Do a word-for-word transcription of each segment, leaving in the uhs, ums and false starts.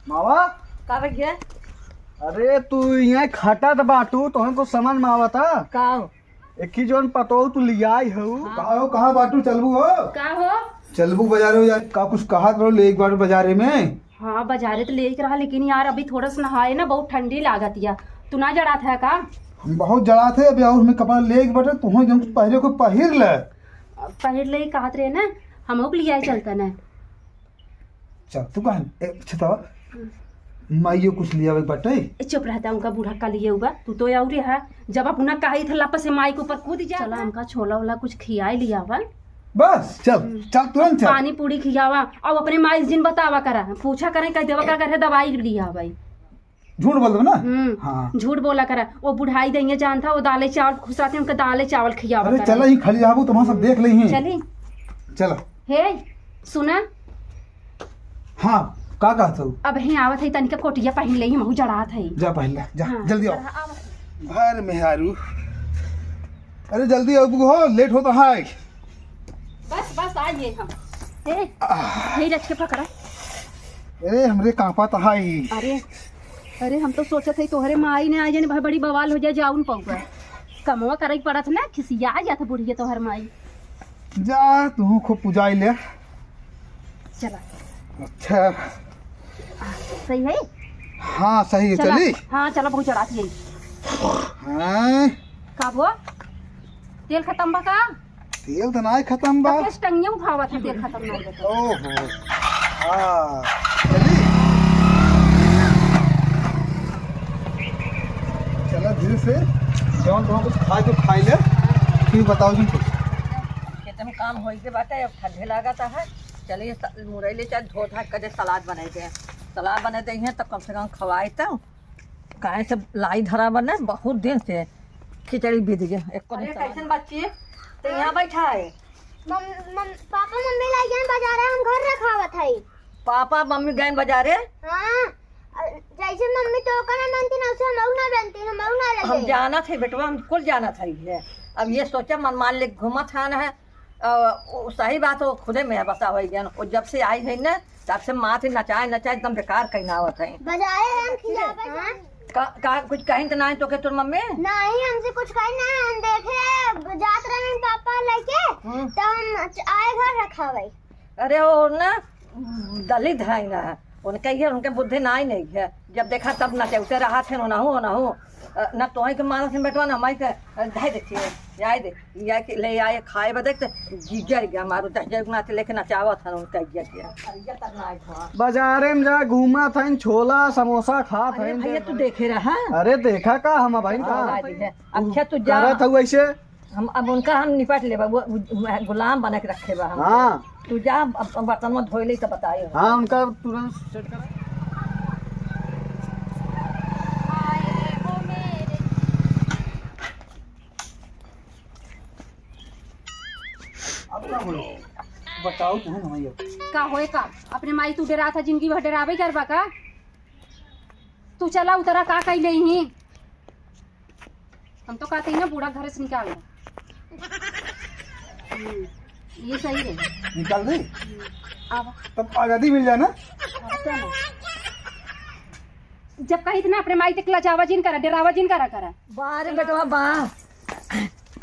मावा? का भैया? अरे, तू यहाँ खटत बाटू, तोहन कुछ समझ में आवता? का हो? एक ही जौन पतोह तू लियाई हऊ। हाँ। का हो, कहाँ बाटू, चलबू हो? का हो? चलबू बाजारे हो यार, का कुछ कहत रहो, ले एक बार बाजारे में। हाँ, बाजारे तो ले एक रहा, लेकिन यार, अभी थोड़ा सा नहाए ना, बहुत ठंडी लागत या। तू ना जड़ात है का? हम बहुत जड़ात है, अभी और हमें कपड़ा ले एक बार, तू जौन कुछ पहरे को पहिर ले। पहिर ले कहत रहे ना, हमहू के लियाए चलता ना। चल, तू कहाँ? ए, छतवा। हम्म। माइयो कुछ लियावे के बाटे। ए, चुप रहता, उनका बूढ़ा का लिए हुआ। तू तो और है, जब अपना कहा ही था, लप से माई के ऊपर कूद जा। चला, हमका छोला वोला कुछ खियाए लियावा। बस, चल, हम्म। चल, तुरंत चल। पानी पूरी खियावा, और अपने माई से जिन बतावा करा, पूछा करें, कह देवा का करे, दवाई लियावा। झूठ बोल देबे ना? हम्म, हाँ। झूठ बोला करा। वो बुढ़ाई दइया जानता, वो दाले चावल खुश रहते, उनके दाले चावल खियावा अरे करा। चला, ही खड़ी रहबू, तो वहाँ सब देख लेही। चली। चला। हे, सुना। हाँ, का कहत हऊ? अब ही आवत है, तनिका कोटिया पहिन लेही, महू जड़ात है। जा पहिन ले, जा, हाँ, जल्दी आओ। चला, आवा। अरे मेहरू, अरे जल्दी आओ, हो, लेट होता है। बस, बस, आइए हम। ए, आह। यही रख के पकड़ा। अरे, हमरे कांपा तो है ही। अरे, अरे, हम तो सोचत है तोहरे माई ने आ जाने, भाई बड़ी बवाल हो जाए, जाउन पउबा। कमवा करे के पड़त ना, खिसिया जात बुढ़िया तोहर माई। जा, तू खूब पुजाई ले। चला। अच्छा। सही है? हाँ, सही है, चला। चली? हाँ, चला, बहुत चढ़ाती है। हाँ। का वो? तेल खत्म बा का? तेल तो नाय खत्म बा। तो केस टंगिया उठावा था, तेल खत्म नाय बा। ओहो। हाँ। चली। चला धीरे से। जौन तुम कुछ खाए तो खाई ले। फिर बताओ जी कुछ। खेत में काम होई के बाटे, अब ठंडे लागत है। चलिए स-, मुरई ले चल, धो धा के सलाद बनाई दे। सलाद बनाई दे हैं तो कम से कम खवाई तो। काहे से लाई धरा बने बहुत दिन से। खिचड़ी बीत गए, एको दिन अरे, सलाद। कैसन बच्ची? तो यहाँ बैठा है। मम-, मम-, पापा मम्मी लाई गए बाजारे, हम घर रखावत है। पापा मम्मी गए बाजारे? हाँ, अ, जैसे मम्मी तो ओकर ना बनती ना, उसे हम ना बनती, हम ना ले हम जाए। जानत है बेटवा, हम कुल जानत है ये। अब ये सोचा मन मान ले घूमत है ना है, अ, वो सही बात हो, खुदे में बसा हो गया। वो जब से आई है ना, तब से माथे नचाए नचाए एकदम बेकार कहीं ना आवत है। बजाए हम खियावे हाँ। जाए। का, का कुछ कहीं तो ना है तो के तोर मम्मी? नहीं, हमसे कुछ कहीं ना है। हम देखे जात रहे पापा लेके, हम्म। तो हम च-, आए घर रखावे। अरे वो ना दलित है ना, उनके ये, उनके बुद्धि ना ही नहीं है। जब देखा तब नचौते रहा थे, ओनहु, ओनहु। अ, न तोहे के मानस में बैठवा, न हमारे के, अ, धै देती है। जाए दे, या के ले आए खाए बदे, तो गिर गया मारो, दस जग ना लेके नचावत हन उनका गिर गया। बाजारे में जा घूमत हन, छोला समोसा खात अरे हन। भैया, तू देखे रहा? अरे देखा का हम भाई का? हाँ, अच्छा, तू जा। करत हऊ ऐसे? हम अब उनका हम निपट लेबा, वो, वो गुलाम बना के रखे बा हम। हाँ। तू जा, अब, अब बर्तन में धोए ले तो बताए। हाँ, उनका तुरंत सेट कर। अब का होई? बताओ तू ना भैया। का होए का? अपने माई तू डरा था, जिंदगी भर डरावे करबा का? तू चला उतरा, का कई ले ही? हम तो कहते ही ना, बूढ़ा घर से निकाल दो। हम्म, ये सही रहे। निकाल दे। हम्म, अब तब आजादी मिल जाए ना। अब क्या ना? जब कही थी ना, अपने माई तक लजावा जिन करा, डरावा जिन करा, करा। बारे बेटवा बा,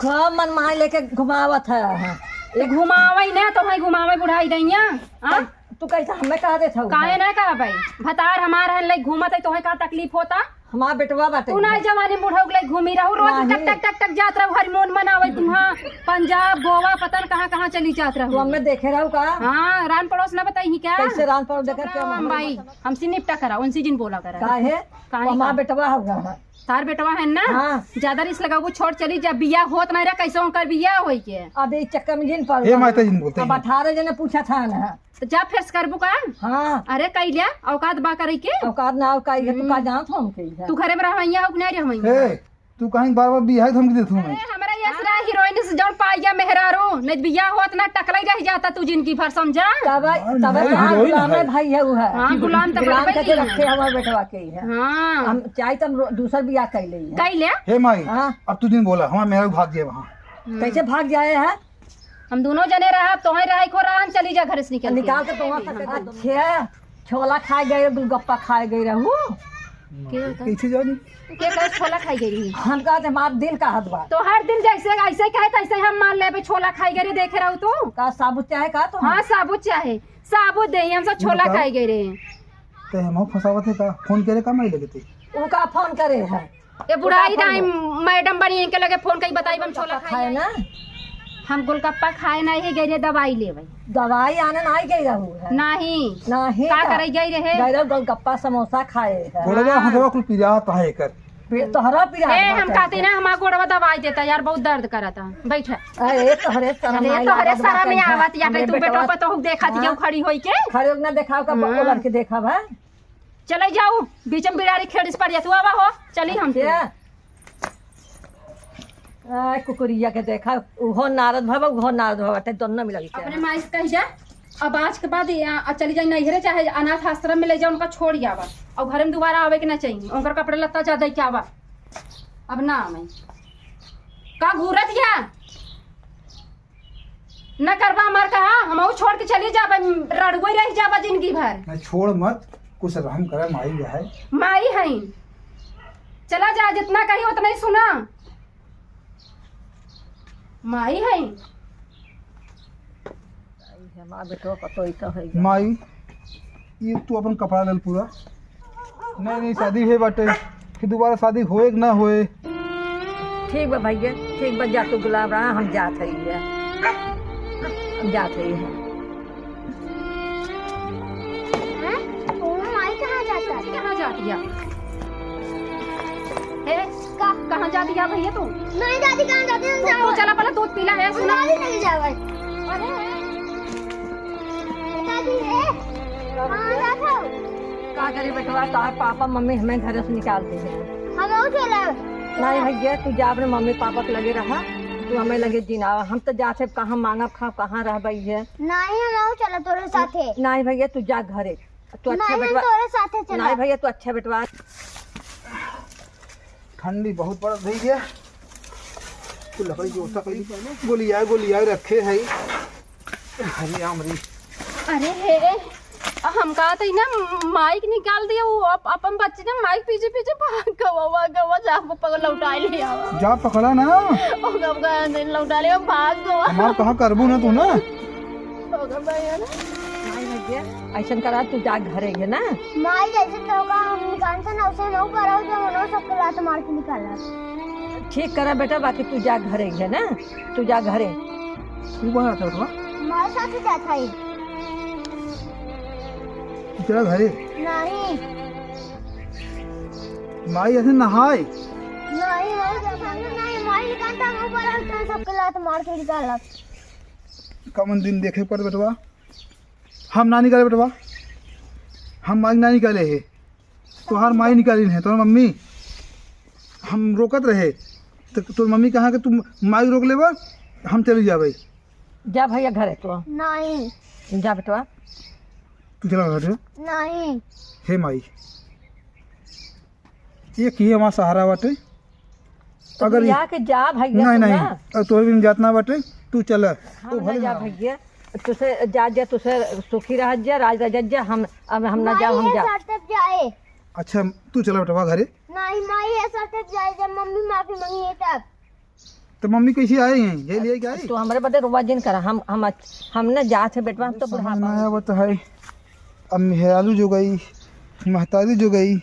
खूब मन माई लेके घुमावत है। तो घुमावे ना, तो है घुमावे बुढ़ाई दैया। हाँ? तू कैसे हमें कह देत हऊ? काहे ना कहा भाई? भतार हमार है, ले घूमत है, तोहे का तकलीफ होता? हमार बेटवा बाटे। तू ना जवानी बुढ़ऊ ले घूमी रहू, रोज नहीं। टक, टक, टक, टक जात रहू, हनीमून मनावे तू, हाँ, पंजाब, गोवा, पता न कहाँ, कहाँ चली जात रहू। तू हमें देखे रहू का? हाँ, रान पड़ोस ना बताई ही क्या? कैसे रान पड़ोस देखा क्या राम माहौल भाई, बतावा? हमसे निपटा करा, उनसे जिन बोला करा। काहे? काहे वो हमार का? बेटवा हऊ ना। तार बेटवा है ना? हाँ। ज्यादा रिस लगाबू, छोड़ चली जा, बियाह होत नहीं रहा, कैसे ओकर बियाह होई के? अब ई चक्कर में जिन पड़ ए, माता जिन बोलते अब हैं। अठारह जने पूछा था ना। तो जा फेर से करबू का? हाँ। अरे कई लिया, औकात बा करे के? औकात ना, औकात के, तू का हम्म। जानत हो हमके इधर? तू घरे में रहवैया हो कि नहीं रहवैया? ए, तू काहे बार-बार बियाह धमकी देत हो अरे, मैं? हमरा ये असरा हीरोइन से जौन पाइया मेहरारू, नहीं तो बियाह होत ना, टकलाई रह जाता तू जिंदगी भर, समझा? तब, अरे, तब नहीं, कहाँ हीरोइन गुलाम है। है भाई है वो है। हाँ, गुलाम तो गुलाम बड़बे करके ही है। रखे हमारे बेटवा के ही है। हाँ। हम चाहे तो हम रो-, दूसर बियाह कर ले। कर ले। हे माई, हाँ। अब तू जिन बोला, हमारा मेहरारू भाग जाए वहाँ। हम्म। कैसे भाग जाए है? हम दोनों जने रहा, तोहे रहा, खो रहा, हम चली जा घर से निकल के। निकाल के तो वहाँ तक अच्छा, छोला खाए गए, गोलगप्पा खाए गए रहू। के कहता? कैसे जानी? के कहे छोला खाई गई रही? हम कहते हमार दिल कहत बा। तोहार दिल जैसे, ऐसे कहे तैसे हम मान लेबे, छोला खाई गई रही, देखे रहू तू। का साबुत चाहे का तू? हाँ, साबुत चाहे, साबुत दे, हम सब छोला बताओ। खाई गई रही। ते हम फंसावत है का? फोन करे का माई लगे ते? उ का फोन करे है? ये बुढ़ाई गोलगप्पा दाई खाए। मैडम बनी, इनके लगे फोन कई बताई, हम छोला गोलगप्पा खाए खाए ना। हम गोलगप्पा खाए ना, ही गई रहे दवाई लेवे। दवाई आने ना गई रहू है। नहीं। नहीं का का? करे गई रहे? गई रहे गोलगप्पा समोसा खाए है। गोड़वा हाँ। हथवा कुल पिरात है एकर। पि-, तोहरा पिरात ए, बाटे। हम कहते ना, हमारा गोड़वा दवाई देता यार, बहुत दर्द करता। बैठ। अरे, तोहरे शरम अरे, आई तोहरे लागत शरम बाटे, में आवत या, हमरे तू बेटवा बेटवा पर तो देखा दियो हाँ। खड़ी होई के। खड़े होके ना देखाओ का, हाँ। ओलर के देखा भाई। चले जाऊ, बीच में बिराड़ी खेड़ से पड़ जातू, आवा हो, चली हम। क्या? आ, कुकुरिया के देखा, उहो नारद भवा, उहो नारद भवा, ते दोनों मिला के अपने माई से कही जा, अब आज के बाद ये, आ, चली जाई नैहरे, चाहे अनाथ आश्रम में ले जाओ, उनका छोड़ आवा, और घर में दोबारा आवे के ना चाहिए, उनकर कपड़ा लत्ता ज्यादा क्या बा, अब ना आवे। का घूरत या? न करबा हमार कहा, हमहू छोड़ के चली जाबे, रड़ुए रह जाबा जिंदगी भर। नहीं, छोड़ मत, कुछ रहम करे, माई है। माई है, चला जा, जितना कही उतना ही सुना। माई है। हमार बेटवा पतोही तो है। माई, ये तू अपन कपड़ा ले पूरा। नहीं, नहीं, शादी है बाटे, फिर दोबारा शादी होए कि ना होए। ठीक बा भैया, ठीक बा, जा तू गुलाब रहा, हम जात हई है, हम जात हई है। हैं? ओ माई कहाँ जाता है? कहाँ जाती है? ए, का? कहाँ जाती है भैया तू? नहीं दादी, कहाँ जाती है? तू, जाओ। तू चला पहले दूध पीला है, सुना। दादी नहीं जावे। अरे। दादी, ए, कहाँ जात हो? का करी बेटवा, तोहार पापा मम्मी हमें घर से निकाल दी है। हम और चला। नहीं भैया, तू जा अपने मम्मी पापा के लगे रहा, तू हमें लगे जिनावा। हम तो जात है कहाँ मांगब खाब, कहाँ रहबई है। नहीं, हम और चला तोरे साथे। नहीं भैया, तू जा घरे। तू अच्छा नहीं, हम बेटवा। तोरे साथे चला। नहीं भैया, तू अच्छा बेटवा। ठंडी बहुत पड़त भैया। तू लकड़ी जोर से करी। गोलियाए, गोलियाए रखे है। हरी आमरी। अरे हे, हम कहत हई ना, माइक निकाल दिया, वो अप-, अपन बच्चे ना माइक पीछे पीछे भाग गवा, गवा, जा पकड़ लौटा ले आवा। जा पकड़ा ना। ओ गवा, लौटा ले, भाग गवा। हमार कहा करबू ना तू ना। ओ गवा, यार। माई भैया, ऐसन करा, तू जा घरे है ना। माई जैसे तो का हम निकालते ना, उसे नौ पर आओ, जो मनो सबके लात मार के निकाला। ठीक करा बेटा, बाकी तू जा घरे है ना, तू जा घरे। तू कहाँ जाता है बेटवा? माई साथ जाता है। तेरा घरे? नहीं। माई ऐसे नहाए? नहीं, माई के सामने नहीं, माई निकालता, हम ऊपर आओ, तो सबके लात मार के निकाला। कमन दिन देखे पर बेटवा, हम ना निकाले बेटवा, हम माई ना निकाले है, तोहार माई निकाली है, तोहार मम्मी। हम रोकत रहे, तो तोर मम्मी कहा कि तू माई रोक लेबा, हम चली जाबे। जा भैया घरे तो। नहीं। जा बेटवा। तू चला घरे। नहीं। हे माई, ये की हमार सहारा बाटे। तो अगर भैया के जा भैया नहीं, तू नहीं, ना। अब तोहरे बिन जात ना बाटे, तू चला। हम तू ना भले जा ना। भैया, तुसे जा, जा, तुसे सुखी रह जा, राज रह जा, हम, अब हम ना माई जाओ, हम ये जा। साथे जाए। अच्छा, तू चला बेटवा घरे। नहीं, माई ये साथे जाए, जब मम्मी माफी मांगी है तब। तो मम्मी कैसे आई हैं? ये लिए क्या आई? तू हमरे बदे रोवा जिन करा, हम, हम, हम ना जात है बेटवा, हम तो समझ बुढ़ापा में में। आवत है, अब मेहरारू जो गई, महतारी जो गई,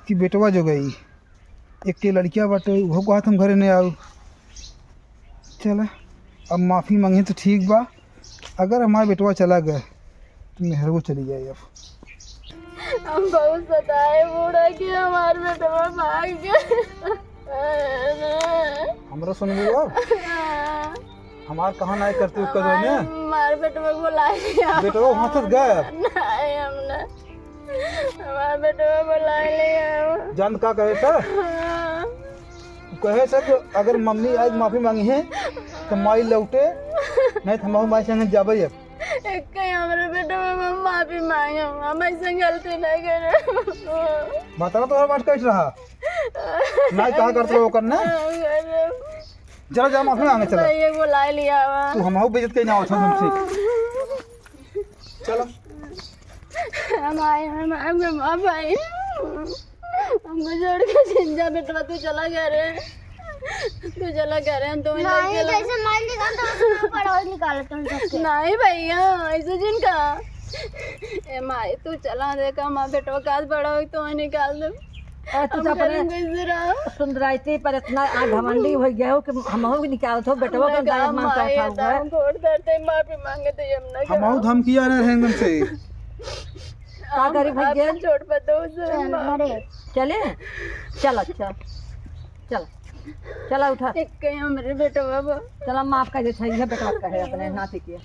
कि बेटवा जो गई, एक के लड़किया बाटे, उहो कहत हम घरे नहीं आऊ। चला, अब माफी मांगे तो ठीक बा, अगर हमार बेटवा चला गए, तो मेहरबो चली जाए अब। हम बहुत सताए बूढ़ा कि हमार बेटवा भाग गए। हमरा सुन लियो, हमार कहाँ ना करते उसका जो है ना? हमार बेटवा को ला लिया। बेटवा वहाँ से गए? नहीं, हम ना। हमार बेटवा बुला ले आओ। जान का कहे सर? हाँ। कहे सर कि अगर मम्मी आज माफी मांगी है तो माई लौटे, नहीं तो हम माई संगे जाबे अब। एक कहीं हमारे बेटवा माफी मांगे, हम ऐसे गलती नहीं करे। बताओ तो हर बात कैसे रहा? नहीं कहा करते हो करना? हाँ, करे। चलो जा माफी मांगे चलो। ये बुला लिया हुआ। तू हम बेइज्जत कहीं ना हो तुमसे। चलो। हम आए, हम आए, हम आए। हमको छोड़ के जिन जा बेटवा, तू चला घरे। तू चला घरे, हम तो वहीं नहीं, लेके ला- जैसे मार निकाल तो उसमें पड़ोस निकालो तुम सबके। नहीं भैया, ऐसे जिन का। ए माई, तू चला, देखा माँ बेटवा काल बड़ा हो तो वहीं निकाल दो। ए, तू हम तो अपने करेंगे जरा। सुंदराइती पर इतना आ घमंडी हो गया हो कि हमहू के निकाल दो, बेटवा का हमरा गाल माँ माई का है, था हुआ है। हम गोड़ धरते, माफी मांगे तो ये हम ना हमहू करो। धमकिया ना रहेंगे उनसे। का करी भैया? आपन छोड़ पतो से चल, हम अरे। चले? चल, अच्छा। चल। चला उठा। एक कहीं हमरे बेटवा बा। चला, माफ कर दे, सही है, बेटवा कहे अपने नाती के।